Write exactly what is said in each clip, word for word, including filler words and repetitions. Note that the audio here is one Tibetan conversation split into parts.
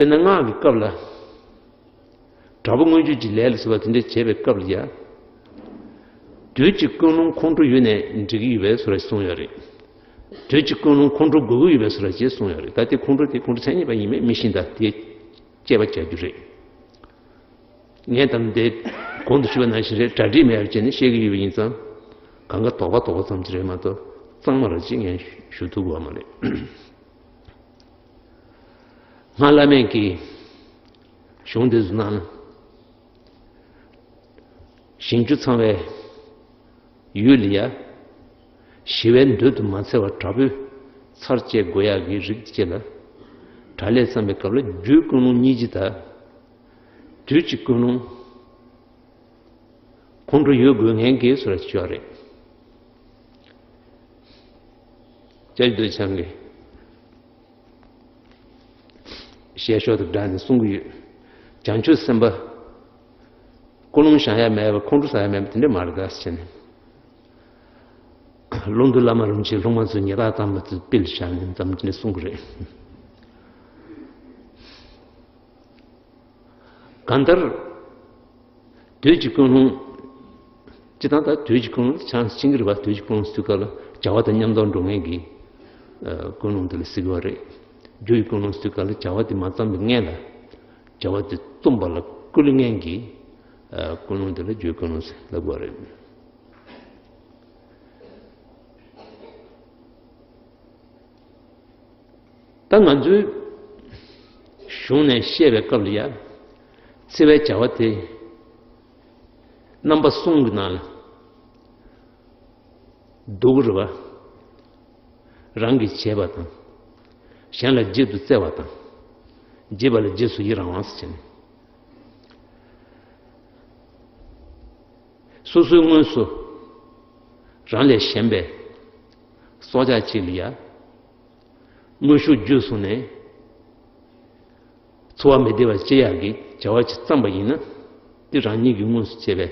དཔེར་ན་སྔགས་ཀྱི་སྐབས་ལ། དྲག་པོ་མངོན་སྤྱོད་ཀྱི་ལས་ལ་སོགས་པ་དེ་འདྲ་བྱས་པའི་སྐབས་ལ་ཡ། བདུད་ཀྱི་ཀུན་སློང་ཁོང་ཁྲོ་ཡོད་ནས་འགྲིག་གི་ཡོད་པའི་བཟོ་འདྲ་གསུངས་ཡོད་རེད། བདུད་ཀྱི་ཀུན་སློང་ཁོང་ཁྲོ་དགོས་ཀྱི་ཡོད་པའི་བཟོ་འདྲ་ཅེས་གསུངས་ཡོད་རེད། ད་དེ་ཁོང་ཁྲོ་དེ་ཁོང་ཁྲོ་མཚན་ཉིད་པ་ཡིན་མིན་མི་ཤེས། ད་དེ་དཔྱད་པ་བྱ་རྒྱུ་རེད། ངས་ད་དེ་གོང་དུ་ཞུས་པ་ནང་བཞིན་རེད། གྲ་སྒྲིག་མེད་པ་བྱས་ནས་བཤད་ཀྱི་ཡོད་པ་ཡིན་ཙང་། གང་ག་དོགས་པ་དོགས་པ་ཙམ་ཅིག་རེད་མ་གཏོགས་གཙང་མ་ར་ཅིག་ངས་ཞུ་ཐུབ་ཀྱི་ཡོད་མ་རེད། སྔགས་བླ་མེད་ཀྱི་གཞུང་འདི་ཚོ་ནང་ལ། ཞིང་བཅུ་ཚང་བའི་ཡུལ་ལ་ཡ། ཞི་བའི་འདོད་དུ་མ་འཚེ་བ་དྲག་པོས་ཚར་བཅད་དགོས་ཡག་གི་རིགས་ཅིག་ལ། དགྲ་ལས་བརྩམས་པའི་སྐབས་ལ་རྒྱུའི་ཀུན་སློང་སྙིང་རྗེ་དང་། བདུད་ཀྱི་ཀུན་སློང་ཁོང་ཁྲོ་ཡོད་དགོས་ངེས་ཀྱི་བཟོ་འདྲ་ཅིག་ཡོད་རེད། ཅེས་འདོད་ཆང་གི་བཤད་ཕྱོགས་དང་སྦྲགས་ནས་གསུང་གི་ཡོད། བྱང་ཆུབ་སེམས་དཔའ། ཀུན་སློང་བཞག་ཡ་མེད་པ། ཁོང་ཁྲོ་ཟ་ཡ་མེད་པ་དེ་འདྲ་མ་རེད་ད་ཟེར་ནས། ཀློང་རྡོལ་བླ་མ་རིན་པོ་ཆེ་སློབ་མ་ཚོས་ཉེས་དག་དམ་པ་ཚོས་དཔེ་ལ་བཞག་ནས་འཛམ་གླིང་གསུང་གི་རེད། གང་ལྟར། བདུད་ཀྱི་ཀུན་སློང་། སྤྱིར་བཏང་ད་བདུད་ཀྱི་ཀུན་སློང་ཆགས་ཤིང་གི་རེད་པ། བདུད་ཀྱི་ཀུན་སློང་ཟེར་སྐབས་ལ་བྱ་བ་དང་མཉམ་དུ་འགྲོ་མཁན་གྱི་ཀུན་སློང་དེ་ལ་ཟེར་གྱི་ཡོད་རེད། རྒྱུ་ཡི་ཀུན་སློང་ཟེར་སྐབས་ལ་བྱ་བ་དེ་མ་བརྩམས་པའི་སྔོན་ལ་བྱ་བ་དེ་རྩོམ་པ་ལ་བསྐུལ་མཁན་གྱི་ཀུན་སློང་དེ་ལ་རྒྱུ་ཡི་ཀུན་སློང་ཟེར་ལབ་ཀྱི་ཡོད་རེད། ད་ང་ཚོའི་གཞུང་ནས་བཤད་པའི་སྐབས་ལ་ཡ། འཚེ་བའི་བྱ་བ་དེ་རྣམ་པ་གསུམ་གྱི་ནང་ལ་འདུ་གི་རེད་པ། རང་གིས་བྱས་པ་དང་། གཞན་ལ་བརྗེད་དུ་སྩལ་བ་དང་། བརྗེད་པ་ལ་རྗེས་སུ་ཡི་རང་བ་ཟེར་ནས། སོ་སོའི་དངོས་སུ་རང་ལས་གཞན་པའི་སྲོག་ཆགས་གཅིག་ལ་ཡ། དངོས་ཤུགས་བརྒྱུད་སོང་ནས་འཚོ་བ་མི་བདེ་བ་སྐྱེལ་ཡག་གི་བྱ་བ་ཅིག་བརྩམས་པ་ཡིན་ན། དེ་རང་ཉིད་ཀྱིས་དངོས་སུ་བྱས་པའི་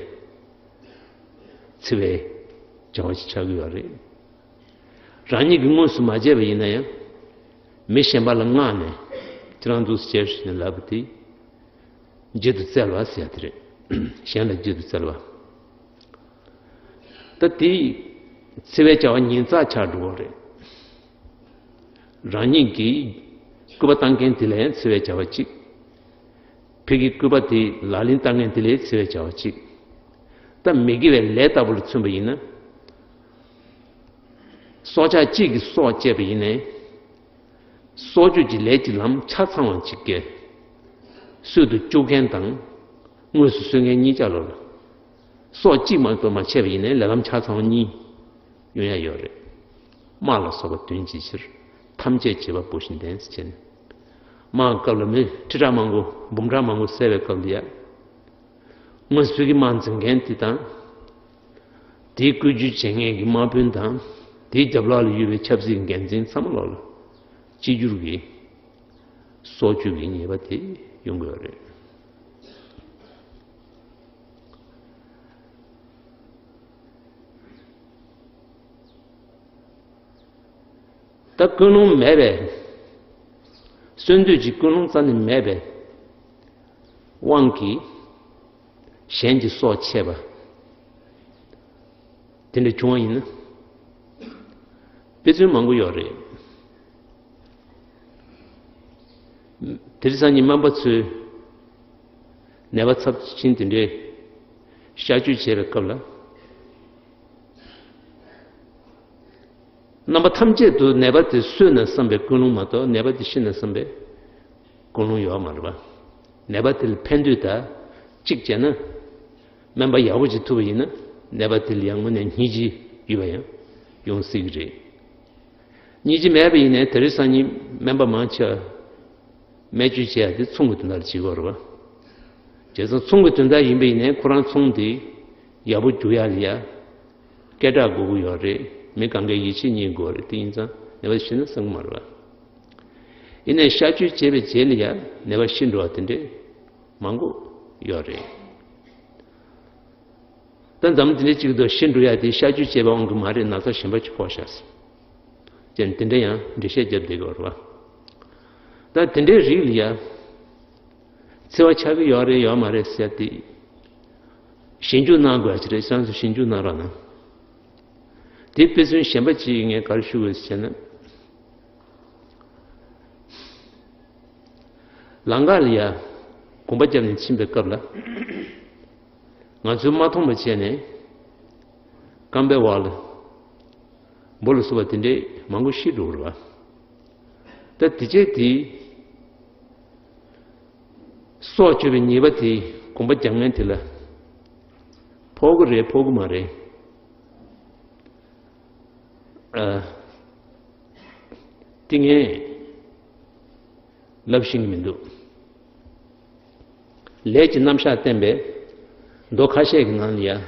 འཚེ་བའི་བྱ་བ་ཅིག་ཆགས་ཀྱི་ཡོད་རེད། རང་ཉིད་ཀྱིས་དངོས་སུ་མ་བྱས་པ་ཡིན་ན་ཡང་། མི་གཞན་པ་ལ་མངགས་ནས་ཁྱེད་རང་འདུག་སེ་བྱས་ཟེར་ནས་ལབ་པ་དེ། བརྗེད་དུ་སྩལ་བ་ཟེར་ཡ་དེ་རེད། གཞན་ལ་བརྗེད་དུ་སྩལ་བ། ད་དེ་འཚེ་བའི་བྱ་བ་ཉེར་བརྩེགས་ཆགས་འགྲོ་གི་རེད། རང་ཉིད་ཀྱིས་སྐུར་པ་བཏང་མཁན་དེ་ལ་ཡང་འཚེ་བའི་བྱ་བ་གཅིག་ཕ་གིའི་སྐུར་པ་དེ་ལག་ལེན་བསྟར་མཁན་དེ་ལ་འཚེ་བའི་བྱ་བ་གཅིག་ད་མི་དགེ་བའི་ལས་ལྟ་བུ་ལ་མཚོན་པ་ཡིན་ན། སྲོག་ཆགས་གཅིག་གི་སྲོག་བཅད་པ་ཡིན་ནའི། སྲོག་གཅོད་ཀྱི་ལས་ཀྱི་ལམ་ཆ་ཚང་བ་གཅིག་གི་སྲོག་ཏུ་བཅུག་མཁན་དང་དངོས་སུ་གསོད་མཁན་གཉིས་ཆ་ལོ་ལ། སྲོག་གཅིག་མ་གཏོགས་མ་བཅད་པ་ཡིན་ནའི་ལས་ལམ་ཆ་ཚང་བ་གཉིས་ཡོང་ཡ་ཡོད་རེད། དམག་ལ་སོགས་པ་དོན་བྱེད་ཕྱིར། ཐམས་ཅད་བྱེད་པ་པོ་བཞིན་ལྡན་ཟེར་བྱས་ནས། དམག་སྐབས་ལ་མི་ཁྲི་ཕྲག་མང་པོ་འབུམ་ཕྲག་མང་པོ་བསད་པའི་སྐབས་ལ་ཡ། དངོས་སུ་ཕ་གིའི་དམག་འཛིང་མཁན་དེ་དང་། དེའི་བཀོད་ཇུས་བྱེད་མཁན་གྱི་དམག་དཔོན་དང་། དེའི་རྒྱབ་ལོགས་ལ་ཡོད་པའི་ཆབ་སྲིད་འགན་འཛིན་ཚང་མ་ལོག་ལ་གཅིག་གྱུར་གྱིས་སྲོག་གཅོད་ཀྱི་ཉེས་པ་དེ་ཡོང་གི་ཡོད་རེད། ད་ཀུན་སློང་མེད་པས། གསོན་འདོད་ཀྱི་ཀུན་སློང་རྩ་ནས་མེད་པའི་དབང་གིས། གཞན་གྱི་སྲོག་བཅད་པ། དེ་འདྲ་བྱུང་བ་ཡིན་ན། དཔེ་མཚོན་མང་པོ་ཡོད་རེད། དེ་རིང་སང་ཉིན་སྨན་པ་ཚོས་ནད་པ་ཚབས་ཆེན་དེ་འདྲའི་གཤག་བཅོས་བྱས་པའི་སྐབས་ལ། རྣམ་པ་ཐམས་ཅད་དུ་ནད་པ་དེ་གསོས་ན་བསམ་པའི་ཀུན་སློང་མ་གཏོགས། ནད་པ་དེ་ཤི་ན་བསམ་པའི་ཀུན་སློང་ཡོད་མ་རེད་པ། ནད་པ་དེ་ལ་ཕན་འདོད་དང་། གཅིག་བྱས་ན། སྨན་པ་ཡག་པོ་ཅིག་ཐུབ་པ་ཡིན་ན། ནད་པ་དེ་ལ་ཡང་དངོས་གནས་སྙིང་རྗེ་ཡོད་པ་ཡང་ཡོང་སྲིད་ཀྱི་རེད། སྙིང་རྗེ་མེད་པ་ཡིན་ནའི་དེ་རིང་སང་ཉིན་སྨན་པ་མང་ཆེ་བ་སྨན་བཅོས་བྱེད་ཡ་དེ་ཚོང་གི་དོན་དག་ལ་བྱེད་ཀྱི་ཡོད་རེད་པ། བྱས་ཙང་ཚོང་གི་དོན་དག་ཡིན་པ་ཡིན་ནའི་ཁོ་རང་ཚོང་དེ་ཡག་པོ་རྒྱུག་ཡ་ལ་ཡ། སྐད་གྲགས་དགོས་ཀྱི་ཡོད་རེད། མི་གང་གའི་ཡིད་ཆེས་རྙེད་དགོས་རེད། དེ་ཡིན་ཙང་ནད་པ་ཤི་ན་བསམ་གྱི་མ་རེད་པ། ཡིན་ནའི་གཤག་བཅོས་བྱས་པའི་རྗེས་ལ་ཡ་ནད་པ་ཤི་འགྲོ་བ་དེ་འདྲས་མང་པོ་ཡོད་རེད། ད་འཛམ་བུ་གླིང་གཅིག་ཏུ་ཤི་འགྲོ་ཡ་དེ་གཤག་བཅོས་བྱས་པའི་དབང་གིས་མ་རེད། ན་ཚ་གཞན་པ་ཅིག་ཕོག་ཤག་ཟེར། ཅན་དེ་འདྲ་ཡང་འགྲེལ་བཤད་བརྒྱབ་བསྡད་ཀྱི་ཡོད་རེད་པ། ད་དེ་འདྲའི་རིགས་ལ་ཡ། འཚེ་བ་ཆགས་ཀྱི་ཡོད་རེད་ཡོད་མ་རེད་ཟེར་ཏེ། ཞིབ་འཇུག་གནང་དགོས་ཀྱི་རེད། ཁྱེད་རང་ཚོ་ཞིབ་འཇུག་གནང་རོགས་གནང་། དེ་དཔེ་མཚོན་གཞན་པ་ཅིག་ངས་ག་རེ་ཞུ་དགོས་ཟེར་ན། ལམ་ཁ་ལ་ཡ་གོམ་པ་བརྒྱབ་ནས་ཕྱིན་པའི་སྐབས་ལ། ང་ཚོས་མ་མཐོང་བ་བྱས་ནས་རྐང་པའི་འོག་ལ་འབུ་ལ་སོགས་པ་དེ་འདྲའི་མང་པོ་ཤི་འགྲོ་གི་རེད་བ། ད་དེ་རྗེས་དེ་སྲོག་གཅོད་པའི་ཉེས་པ་དེ་གོམ་པ་རྒྱག་མཁན་དེ་ལ་ཕོག་གི་རེད་ཕོག་གི་མ་རེད། ཨ། དེ་ངས་ལབ་ཤེས་ཀྱི་མི་འདུག་ལས་ཀྱི་རྣམ་གཞག་བསྟན་པའི་མདོ་ཁ་ཤས་ཀྱི་ནང་ལ་ཡ།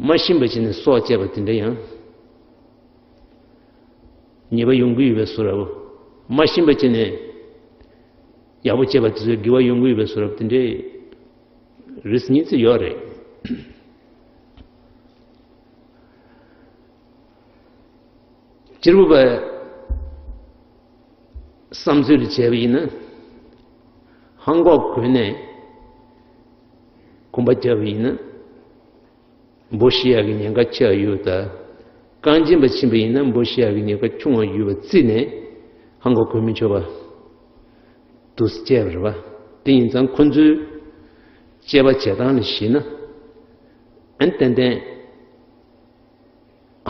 མ་ཤེས་པ་བྱས་ནས་སྲོག་བཅད་པ་དེ་འདྲ་ཡང་ཉེས་པ་ཡོང་གི་ཡོད་པའི་བཟོ་འདྲ་བོ། མ་ཤེས་པ་བྱས་ནས་ཡག་པོ་བྱས་པ་དེ་ཚོའི་དགེ་བ་ཡོང་གི་ཡོད་པའི་བཟོ་འདྲ་བོ་དེ་འདྲའི་རིགས་གཉིས་ཙམ་ཡོད་རེད། སྤྱིར་བུ་པའི་བསམ་ཚུལ་ལ་བྱས་པ་ཡིན་ན། ཧང་གོག་གོན་ནས་གོམ་པ་རྒྱབ་པ་ཡིན་ན། འབུ་ཤི་ཡག་གི་ཉེན་ཁ་ཆེ་བ་ཡོད་ད། རྐང་རྗེན་པ་ཕྱིན་པ་ཡིན་ན་འབུ་ཤི་ཡག་གི་ཉེན་ཁ་ཆུང་བ་ཡོད་པ་བརྩིས་ནས་ཧང་གོག་གོན་མི་ཆོག་པ་འདུག་སེ་བྱས་པ་རེད་པ། དེ་ཡིན་ཙང་ཁོ་ཚོའི་དཔྱད་པ་བྱེད་སྟངས་ལ་གཞིགས་ན། ཨན་ཏན་ཏན།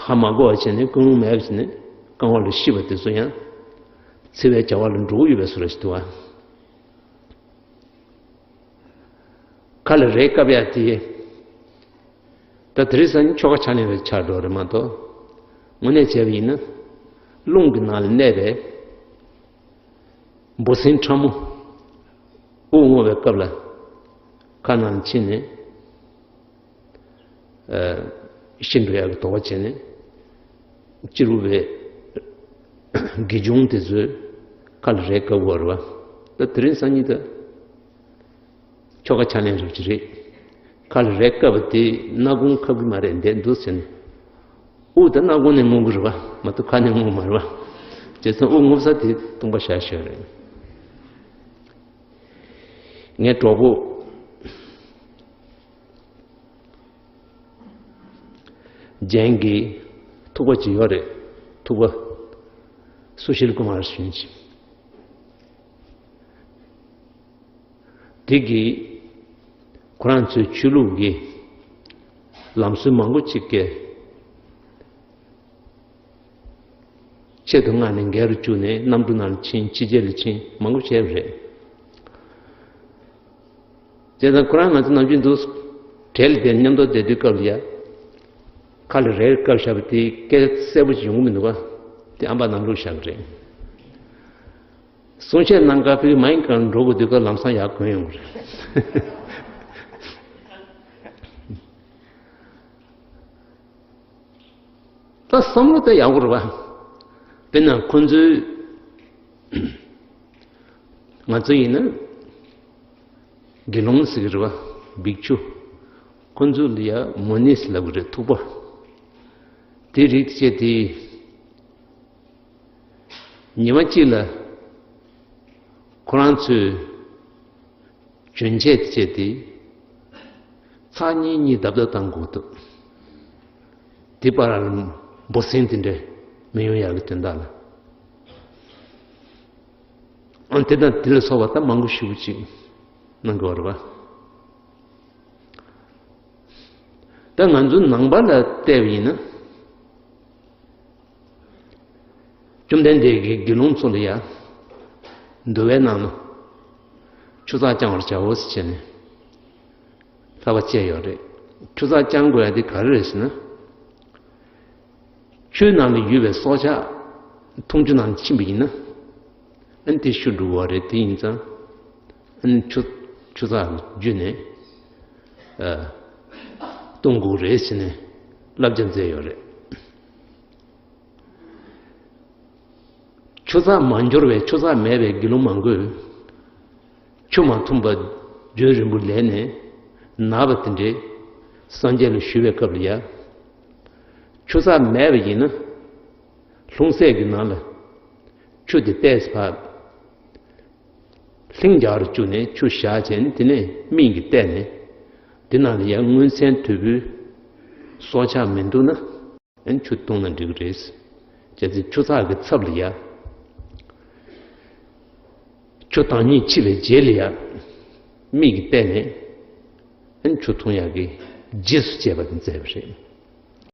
ཧ་མ་གོ་བ་བྱས་ནས་ཀུན་སློང་མེད་པ་བྱས་ནས་རྐང་བ་ལ་ཤི་བ་དེ་ཚོ་ཡང་འཚེ་བའི་བྱ་བ་ལ་འགྲོ་གི་ཡོད་པའི་བཟོ་འདྲ་ཞིག་འདུག་ཨ། ཁ་ལ་རས་བཀབ་ཡག་དེ། ད་དེ་རིང་སང་ཉིན་ཆོ་ག་ཕྱག་ལེན་རེ་ཆགས་འགྲོ་རེད་མ་གཏོགས། དངོས་གནས་བྱས་པ་ཡིན་ན། རླུང་གི་ནང་ལ་གནས་པའི་འབུ་སྲིན་ཕྲ་མོ། དབུགས་རྔུབ་པའི་སྐབས་ལ། ཁ་ནང་ཕྱིན་ནས། ཨ། ཤི་འགྲོ་ཡག་གི་དོགས་པ་བྱས་ནས། སྤྱིར་བུ་པའི་དགེ་སྦྱོང་དེ་ཚོས་ཁ་ལ་རས་བཀབ་དགོས་རེད་བ། ད་དེ་རིང་སང་ཉིན་ད་ཆོ་ག་ཕྱག་ལེན་རབ་ཅིག་རེད། ཁ་ལ་རས་བཀབ་པ་དེ་སྣ་ཁུང་ཁབ་ཀྱི་མ་རེད་འདས་འདུག་ཟེར་ནས། དབུགས་ད་སྣ་ཁུང་ནས་རྔུབ་ཀྱི་རེད་བ། མ་གཏོགས་ཁ་ནས་རྔུབ་མ་རེད་བ། བྱས་ཙང་དབུགས་རྔུབ་ས་དེ་སྟོང་པ་བཞག་ཤོག་རེད། ངའི་གྲོགས་པོ་རྒྱན་གྱི་ཐུག་པ་ཅིག་ཡོད་རེད། ཐུག་པ། སུ་ཤིལ་ཀུ་མར་ཞུན་ཅིག་དེ་གིས་ཁོ་རང་ཚོའི་ཆོས་ལུགས་ཀྱི་ལམ་སྲོལ་མང་པོ་ཅིག་གི་ཆེད་དུ་མངགས་ནས་འགལ་རུ་བཅུག་ནས་གནམ་གྲུ་ནང་ལ་ཕྱིན། ཕྱི་རྒྱལ་ལ་ཕྱིན། མང་པོ་བྱས་པ་རེད། བྱས་ཙང་ཁོ་རང་ང་ཚོ་ནམ་རྒྱུན་དུ་གྲལ་ལ་བསྡད་མཉམ་དུ་བསྡད་དུས་སྐབས་ལ་ཡ། ཁ་ལ་རས་བཀབ་བཞག་པ་དེ་སྐད་གསལ་པོ་ཞིག་ཡོང་གི་མི་འདུག་ག་དེ་ཨམ་པ་ནང་བླུགས་བཞག་གི་རེད། གསུང་བཤད་གནང་སྐབས་ཕ་གི་མའིག་སྒང་འགྲོ་དགོས་དུས་སྐབས་ལམ་སང་ཡར་གོན་ཡོང་གི་རེད། ད་བསམ་བློ་ད་ཡག་པོ་རེད་བ། དཔེར་ན་ཁོ་ཚོའི་ང་ཚོ་ཡིན་ན་དགེ་སློང་ཟེར་གི་རེད་བ། བིག་ཆུ། ཁོ་ཚོ་ལ་ཡ་མུ་ནི་ཟེར་ལབ་གི་རེད། ཐུག་པ། དེ་རིགས་བྱས་ཏེ། ཉི་མ་གཅིག་ལ་ཁོ་རང་ཚོས་གྱོན་ཆས་དེ་བྱས་ཏེ་ཚར་གཉིས་གཉིས་བརྡབ་བརྡབ་བཏང་དགོས་འདུག་དེ་བར་ལ་འབུ་སྲིན་དེ་འདྲ་མི་ཡོང་ཡག་གི་དོན་དག་ལ། ཨང་། དེ་དང་དེ་ལ་སོགས་པ་ད་མང་པོ་ཞེ་པོ་ཅིག་གནང་དགོས་པ་རེད་བ། ད་ང་ཚོ་ནང་པ་ལ་བལྟས་པ་ཡིན་ན། བཅོམ་ལྡན་འདས་ཀྱིས་དགེ་སློང་ཚོ་ལ་ཡ། འདུལ་བའི་ནང་ལ། ཆུ་ཚགས་བཅང་བར་བྱའོ་ཟེར་བྱས་ནས། ལྷག་པ་བཅས་ཡོད་རེད། ཆུ་ཚགས་བཅང་དགོས་ཡ་དེ་ག་རེ་རེད་ཟེར་ན། ཆུའི་ནང་ལ་ཡོད་པའི་སྲོག་ཆགས་འཐུང་ཆུ་ནང་ལ་ཕྱིན་པ་ཡིན་ན། ཨ་ནི་དེ་ཤི་འགྲོ་བ་རེད། དེ་ཡིན་ཙང་ཨ་ནི་ཆུ་ཆུ་ཚགས་བརྒྱུད་ནས་ཨ་གཏོང་དགོས་རེད་ཟེར་ནས་བསླབ་བྱ་མཛད་ཡོད་རེད། ཆུ་ཚགས་མ་འབྱོར་བའི་ཆུ་ཚགས་མེད་པའི་དགེ་སློང་མང་པོས་ཆུ་མ་འཐུང་པར་རྒྱུན་རིང་པོ་ལས་ནས་ན་བ་དེ་འདྲའི་སངས་རྒྱས་ལ་ཞུས་པའི་སྐབས་ལ་ཡ། ཆུ་ཚགས་མེད་པ་ཡིན་ན་ལྷུང་བཟེད་ཀྱི་ནང་ལ་ཆུ་དེ་བལྟས་ཕར། ལྷིང་འཇགས་རུ་བཅུག་ནས་ཆུ་བཞག་བྱས་ནས། དེ་ནས་སྨན་གྱིས་བལྟས་ནས། དེ་ནང་ལ་ཡང་མངོན་ཚན་དོད་པོའི་སྲོག་ཆགས་མི་འདུག་ན། ཨན་ཆུ་འཐུང་ན་འགྲིག་གི་རེད། བྱས་ཙང་ཆུ་ཚགས་ཀྱི་ཚབ་ལ་ཡ། ཆུ་དྭངས་སྙིགས་ཕྱིས་པའི་རྗེས་ལ་ཡ། མིག་གིས་བལྟས་ནས། ཨན་ཆུ་འཐུང་ཡག་གི་རྗེས་སུ་བཅད་པ་དེ་མཛད་པ་རེད།